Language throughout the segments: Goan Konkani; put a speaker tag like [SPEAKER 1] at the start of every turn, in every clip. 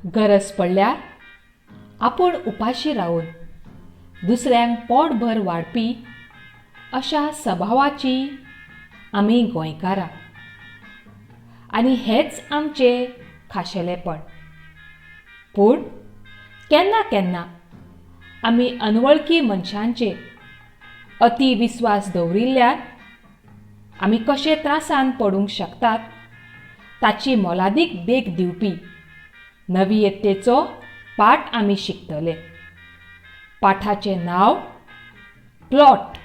[SPEAKER 1] गरज पडल्यार आपूण उपाशी रावन दुसऱ्यांक पोटभर वाडपी अशा सभावाची आमी गोंयकारां आनी हेंच आमचें खाशेलेपण. पूण केन्ना केन्ना आमी अनवळखी मनशांचेर अती विस्वास दवरिल्ल्यान आमी कशे त्रासांत पडूंक शकतात ताची मोलादीक देख दिवपी नवी यत्तेचो पाठ आमी शिकतले. पाठाचें नांव प्लॉट.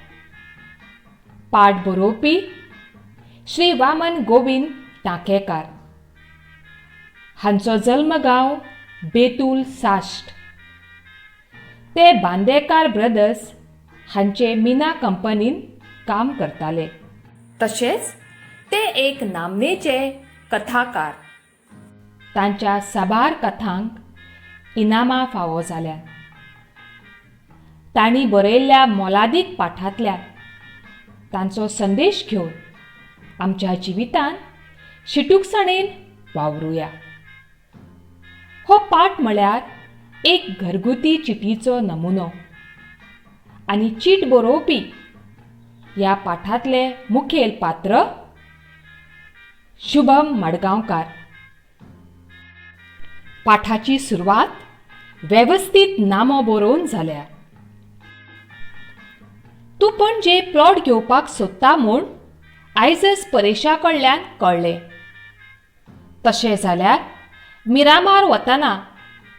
[SPEAKER 1] पाठ बरोवपी श्री वामन गोविंद टांकेकार. हांचो जल्मगांव बेतूल साश्ट. ते बांदेकार ब्रदर्स हांचे मिना कंपनीन काम करताले. तशेंच ते एक नामनेचे कथाकार. तांच्या साबार कथांक इनामां फावो जाल्यांत. तांणी बरयल्ल्या मोलादीक पाठांतल्यान तांचो संदेश घेवन आमच्या जिवितांत शिटूकसाणेन वावरुया. हो पाठ म्हळ्यार एक घरगुती चिटीचो नमुनो आनी चीट बरोवपी ह्या पाठांतलें मुखेल पात्र शुभम मडगांवकार. पाठाची सुरवात वेवस्थीत नामो बरोवन जाल्या. तूं पणजे प्लॉट घेवपाक सोदता म्हूण आयजच परेशा कडल्यान कळ्ळें. तशें जाल्यार मिरामार वतना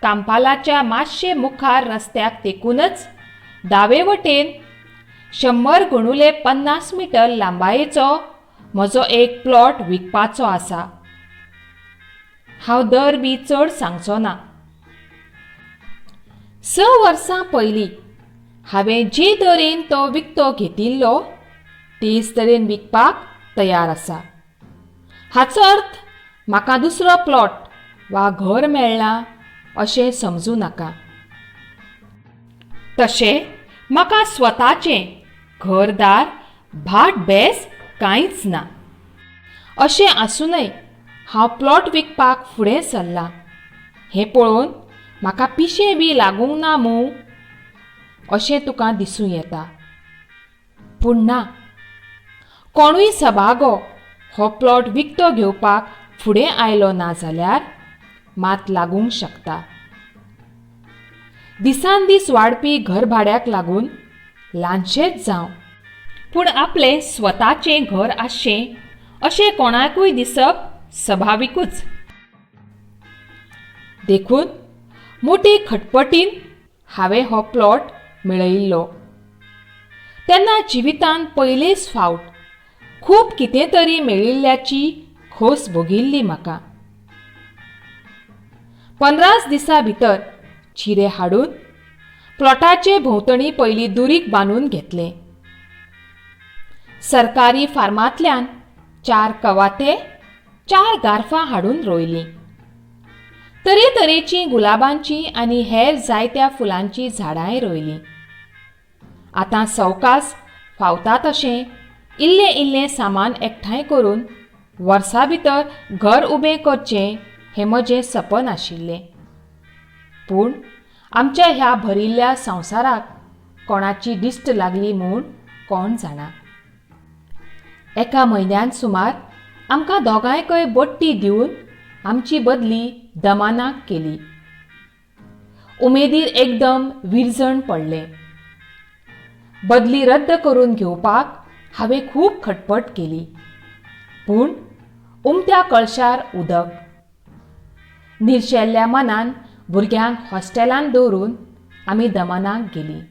[SPEAKER 1] कांपालाच्या मातशें मुखार रस्त्याक तेंकूनच दावे वटेन 100 गुणुले 50 मिटर लांबायेचो म्हजो एक प्लॉट विकपाचो आसा. हांव दर बी चड सांगचो ना. 6 वर्सां पयलीं हांवें जे तरेन तो विकतो घेतिल्लो तेच तरेन विकपाक तयार आसा. हाचो अर्थ म्हाका दुसरो प्लॉट वा घर मेळ्ळां अशें समजूं नाका. तशें म्हाका स्वताचें घरदार भाट बेस कांयच ना. अशें आसूनय हांव प्लॉट विकपाक फुडें सरलां हें पळोवन म्हाका पिशें बी लागूंक ना मूं अशें तुका दिसूं येता. पूण ना, कोणूय सभागो हो प्लॉट विकतो घेवपाक फुडें आयलो ना जाल्यार मात लागूंक शकता. दिसान दीस वाडपी घरभाड्याक लागून ल्हानशेंच जावं पूण आपलें स्वताचें घर आसचें अशें कोणाकूय दिसप सभाविकूच. देखून मोटे खटपटीन हांवें हो प्लॉट मेळयिल्लो. तेन्ना जिवितांत पयलेच फावट खूब कितें तरी मेळिल्ल्याची खोस भोगिल्ली म्हाका. 15 दिसां भितर चिरे हाडून प्लॉटाचे भोंवतणी पयलीं दुरीग बांदून घेतलें. सरकारी फार्मांतल्यान 4 कवाथे, 4 गार्फां हाडून रोयलीं. तरेतरेचीं गुलाबांचीं आनी हेर जायत्या फुलांचीं झाडांय रोयलीं. आतां सवकास फावता तशें इल्लें इल्लें सामान एकठांय करून वर्सा भितर घर उबें करचें हें म्हजें सपन आशिल्लें. पूण आमच्या ह्या भरिल्ल्या संवसाराक कोणाची दिश्ट लागली म्हूण कोण जाणा. एका म्हयन्यान सुमार आमकां दोगांयकय बडटी दिवन आमची बदली दमानाक केली. उमेदीर एकदम विरजण पडलें. बदली रद्द करून घेवपाक हांवें खूब खटपट केली, पूण उमत्या कळशार उदक. निर्शेल्ल्या मनान भुरग्यांक हॉस्टेलांत दवरून आमी दमनाक गेलीं.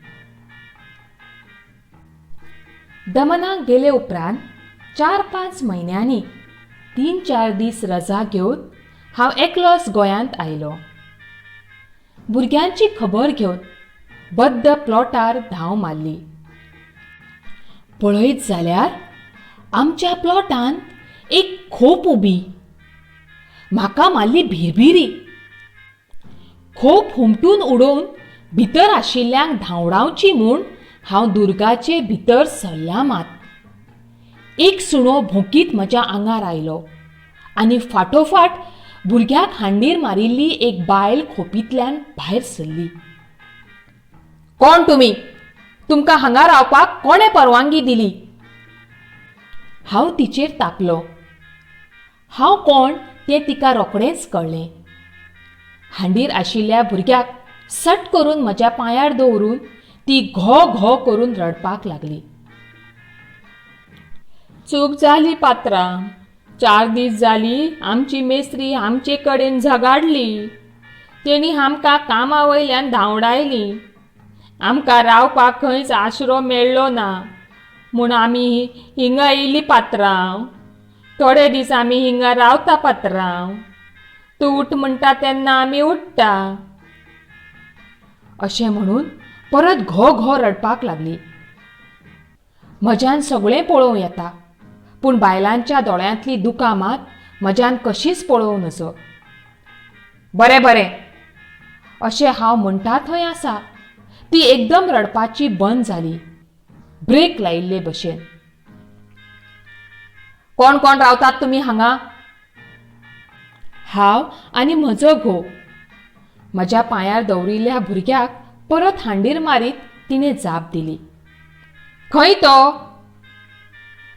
[SPEAKER 1] दमनाक गेले उपरांत 4-5 म्हयन्यांनी 3-4 दीस रजा घेवन हांव एकलोच गोंयांत आयलो. भुरग्यांची खबर घेवन बद्द प्लॉटार धांव मारली. पळयत जाल्यार आमच्या प्लॉटांत एक खोप उबी. म्हाका मारली भिरभिरी. खोप हुमटून उडोवन भितर आशिल्ल्यांक धांवडावची म्हूण हांव दुर्गाचे भितर सरलां मात, एक सुणो भोंकीत म्हज्या आंगार आयलो आनी फाटोफाट भुरग्याक हांडीर मारिल्ली एक बायल खोपींतल्यान भायर सरली. कोण तुमी? तुमकां हांगा रावपाक कोणें परवानगी दिली? हांव तिचेर तापलों. हांव कोण तें तिका रोखडेंच कळ्ळें. हांडीर आशिल्ल्या भुरग्याक सट करून म्हज्या पांयार दवरून ती घो घो करून रडपाक लागली. चूक जाली पात्रांव. चार दीस जाली आमची मेस्त्री आमचे कडेन झगाडली. तेणी आमकां कामा वयल्यान धांवडायली. आमकां रावपाक खंयच आश्रो मेळ्ळो ना म्हूण आमी हिंगा येयली पात्रांव. थोडे दीस आमी हिंगा रावता पात्रांव. तूं उठ म्हणटा तेन्ना आमी उठ्ठा. अशें म्हणून परत घो घो रडपाक लागली. म्हज्यान सगळें पळोवं येता, पूण बायलांच्या दोळ्यांतलीं दुकां मात म्हज्यान कशींच पळोवं नजो. बरें बरें अशें हांव म्हणटा थंय आसा, ती एकदम रडपाची बंद जाली, ब्रेक लायिल्ले भशेन. कोण कोण रावतात तुमी हांगा? हांव आनी म्हजो घोव. म्हज्या पांयार दवरिल्ल्या भुरग्याक परत हांडीर मारीत तिणें जाप दिली. खंय तो?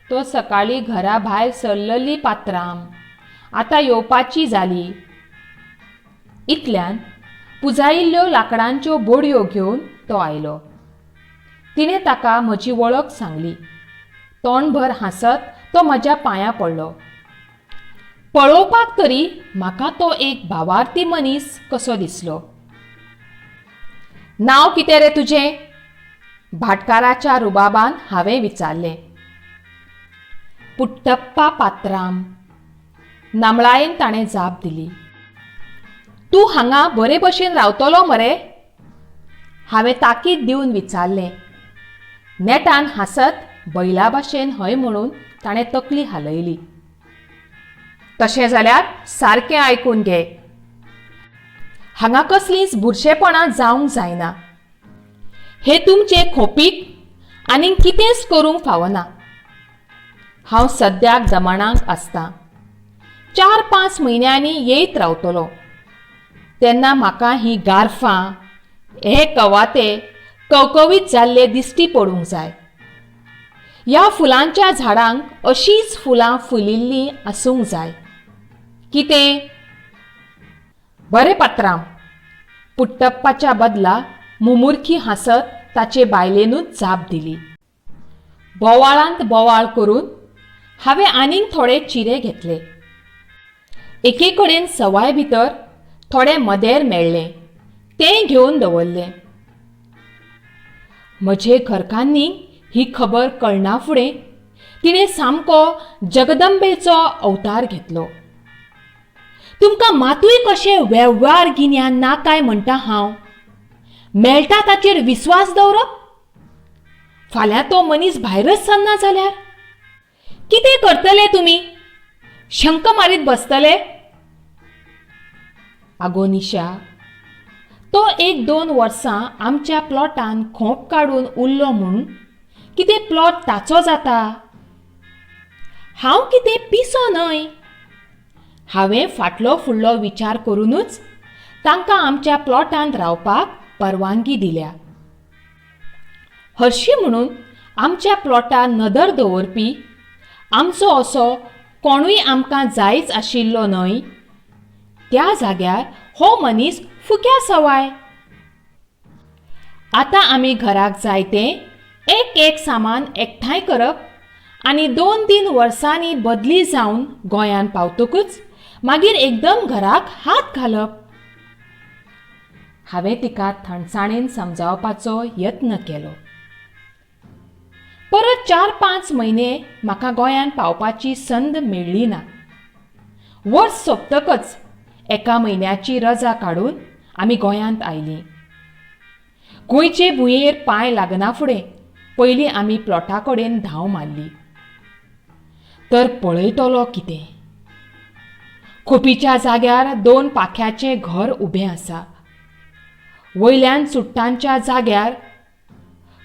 [SPEAKER 1] तो सकाळीं घरा भायर सरलली पात्राम. आतां येवपाची जाली. इतल्यान पुंजायिल्ल्यो लांकडांच्यो बोडयो घेवन तो आयलो. तिणें ताका म्हजी वळख सांगली. तोंडभर हांसत तो म्हज्या पांयां पडलो. पळोवपाक तरी म्हाका तो एक भावार्थी मनीस कसो दिसलो. नांव कितें रे तुजें? भाटकाराच्या रुबाबान हांवें विचारलें. पुट्टप्पा पात्राम. नमळायेन ताणें जाप दिली. तूं हांगा बरे भशेन रावतलो मरे? हांवें ताकीद दिवन विचारलें. नेटान हांसत बैला भशेन हय म्हणून ताणें तकली हालयली. तशें जाल्यार सारकें आयकून घे. हांगा कसलींच बुरशेपणां जावंक जायना. हे तुमचे खोंपीक आनीक कितेंच करूंक फावना. हांव सद्याक दमणाक आसतां. चार पांच म्हयन्यांनी येयत रावतलों. तेन्ना म्हाका हीं गार्फां, हे कवाथे कवकवीत जाल्ले दिश्टी पडूंक जाय. ह्या फुलांच्या झाडांक अशींच फुलां फुलिल्लीं आसूंक जाय. कितें? बरें पात्रांव. पुट्टप्पाच्या बदला मुमुरखी हांसत ताचे बायलेनूच जाप दिली. बोवाळांत बोवाळ करून हांवें आनीक थोडे चिरे घेतले. एके कडेन सवाय भितर थोडें मदेर मेळ्ळें तेंय घेवन दवरलें. म्हजे घरकान्नीक ही खबर कळना फुडें तिणें सामको जगदंबेचो अवतार घेतलो. तुमकां मातूय कशें वेव्हार गिन्यान ना काय म्हणटा हांव? मेळटा ताचेर विस्वास दवरप? फाल्यां तो मनीस भायरच सरना जाल्यार? कितें करतले तुमी? शंक मारीत बसतले? आगो निशा, तो एक दोन वर्सां आमच्या प्लॉटान खोंप काडून उरलो म्हूण कितें प्लॉट ताचो जाता? हांव कितें पिसो न्हय. हांवें फाटलो फुडलो विचार करुनूच तांकां आमच्या प्लॉटांत रावपाक परवानगी दिल्या. हरशीं म्हणून आमच्या प्लॉटार नदर दवरपी आमचो असो कोणूय आमकां जायच आशिल्लो न्हय? त्या जाग्यार हो मनीस फुक्या सवाय. आतां आमी घराक जाय तें एक एक सामान एकठांय करप आनी दोन तीन वर्सांनी बदली जावन गोंयांत पावतकूच मागीर एकदम घराक हात घालप. हांवें तिका थंडसाणेन समजावपाचो यत्न केलो. परत चार पांच म्हयने म्हाका गोंयांत पावपाची संद मेळ्ळी ना. वर्स सोंपतकच एका म्हयन्याची रजा काडून आमी गोंयांत आयलीं. गोंयचे भुंयेर पांय लागना फुडें पयलीं आमी प्लॉटा कडेन धांव मारली. तर पळयतलो कितें? खोपीच्या जाग्यार दोन पाख्याचें घर उबें आसा. वयल्यान चुडटांच्या जाग्यार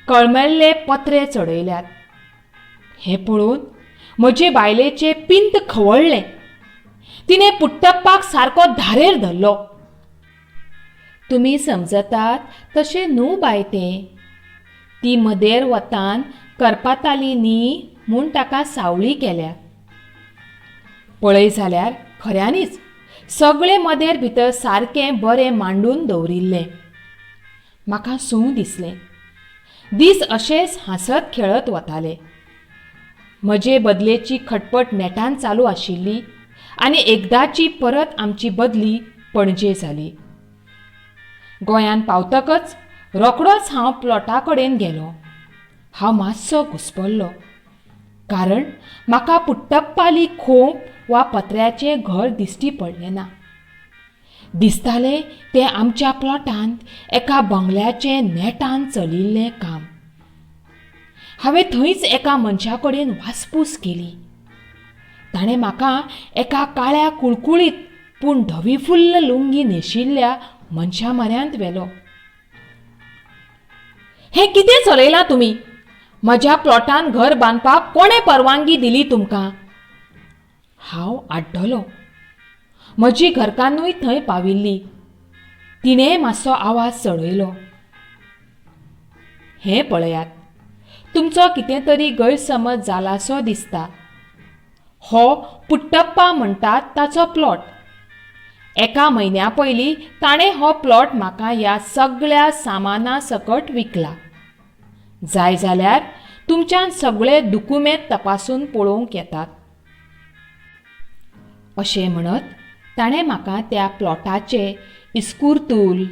[SPEAKER 1] कळमेल्ले पत्रे चडयल्यात. हें पळोवन म्हजे बायलेचें पिंत खवळ्ळें. तिणें पुट्टप्पाक सारको धारेर धरलो. तुमी समजतात तशें न्हू बाय तें. ती मदेर वतान करपाताली न्ही म्हूण ताका सावळी केल्या. पळय जाल्यार खऱ्यांनीच सगळें मदेर भितर सारकें बरें मांडून दवरिल्लें. म्हाका सूं दिसलें. दीस अशेच हांसत खेळत वताले. म्हजे बदलेची खटपट नेटान चालू आशिल्ली आनी एकदांची परत आमची बदली पणजे जाली. गोंयांत पावतकच रोखडोच हांव प्लॉटा कडेन गेलों. हांव मातसो घुस्पल्लों, कारण म्हाका पुट्टप्पाली खोंप वा पत्र्याचें घर दिश्टी पडलें ना. दिसतालें तें आमच्या प्लॉटांत एका बंगल्याचें नेटान चलिल्लें काम. हांवें थंयच एका मनशा कडेन वासपूस केली. ताणें म्हाका एका काळ्या कुळकुळीत पूण धवीफुल्ल लुंगी न्हेशिल्ल्या मनशा म्हऱ्यांत व्हेलो. हें कितें चलयलां तुमी? म्हज्या प्लॉटांत घर बांदपाक कोणें परवानगी दिली तुमकां? हांव आड्डलों. म्हजी घरकान्नूय थंय पाविल्ली. तिणेंय मातसो आवाज चडयलो. हें पळयात, तुमचो कितें तरी गैरसमज जालासो दिसता. हो पुट्टप्पा म्हणटात ताचो प्लॉट. एका म्हयन्या पयलीं ताणें हो प्लॉट म्हाका ह्या सगळ्या सामाना सकट विकला. जाय जाल्यार तुमच्यान सगळे दुकुमेंत तपासून पळोवंक येतात. अशें म्हणत ताणें म्हाका त्या प्लॉटाचें इस्कुर्तूल,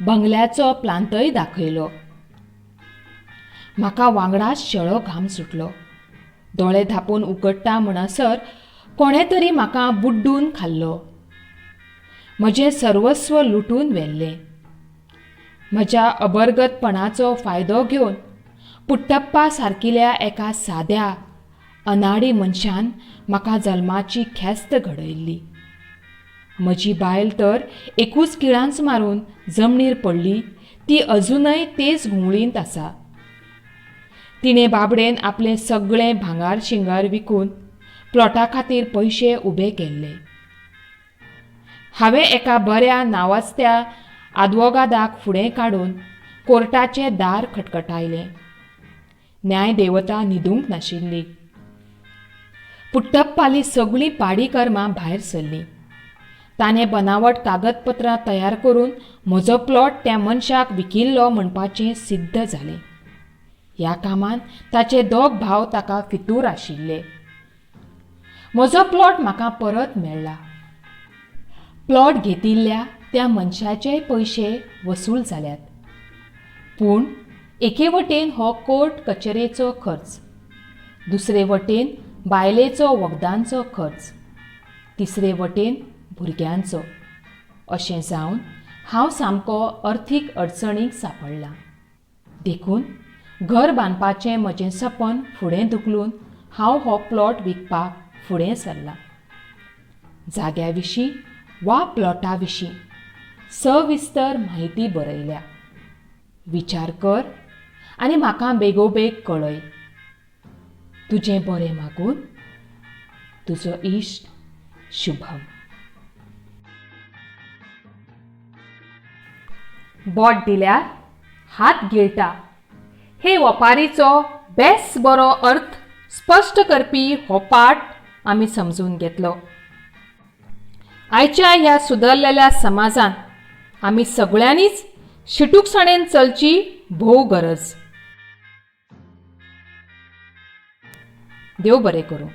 [SPEAKER 1] बंगल्याचो प्लांतय दाखयलो. म्हाका वांगडाच शेळो घाम सुटलो. दोळे धांपून उगडटा म्हणसर कोणें तरी म्हाका बुड्डून खाल्लो. म्हजें सर्वस्व लुटून व्हेल्लें. म्हज्या अबरगतपणाचो फायदो घेवन पुट्टप्पा सारकिल्या एका साद्या अनाडी मनशान म्हाका जल्माची ख्यास्त घडयल्ली. म्हजी बायल तर एकूच किळांच मारून जमनीर पडली ती अजुनय तेच घुंवळींत आसा. तिणें बाबडेन आपलें सगळें भांगार शिंगार विकून प्लॉटा खातीर पयशे उबे केल्ले. हांवें एका बऱ्या नांवाजत्या आदवोगादाक फुडें काडून कोर्टाचें दार खटखटायलें. न्यायदेवता न्हिदूंक नाशिल्ली. पुट्टप्पालीं सगळीं पाडीकर्मां भायर सरलीं. ताणें बनावट कागदपत्रां तयार करून म्हजो प्लॉट त्या मनशाक विकिल्लो म्हणपाचें सिद्ध जालें. ह्या कामांत ताचे दोग भाव ताका फितूर आशिल्ले. म्हजो प्लॉट म्हाका परत मेळ्ळा. प्लॉट घेतिल्ल्या त्या मनशाचेय पयशे वसूल जाल्यात. पूण एके वटेन हो कोर्ट कचेरेचो खर्च, दुसरे वटेन बायलेचो वखदांचो खर्च, तिसरे वटेन भुरग्यांचो, अशें जावन हांव सामको अर्थीक अडचणीक सांपडलां. देखून घर बांदपाचें म्हजें सपन फुडें धुकलून हांव हो प्लॉट विकपाक फुडें सरलां. जाग्या विशीं वा प्लॉटा विशीं सविस्तर म्हायती बरयल्या. विचार कर आनी म्हाका बेगोबेग कळय. तुजें बरें मागून तुजो इश्ट शुभम. बोट दिल्यार हात गिळटा हे ओपारीचो बेस बरो अर्थ स्पश्ट करपी हो पाठ आमी समजून घेतलो. आयच्या ह्या सुदरलेल्या समाजांत आमी सगळ्यांनीच शिटूकसाणेन चलची भोव गरज. देव बरें करूं.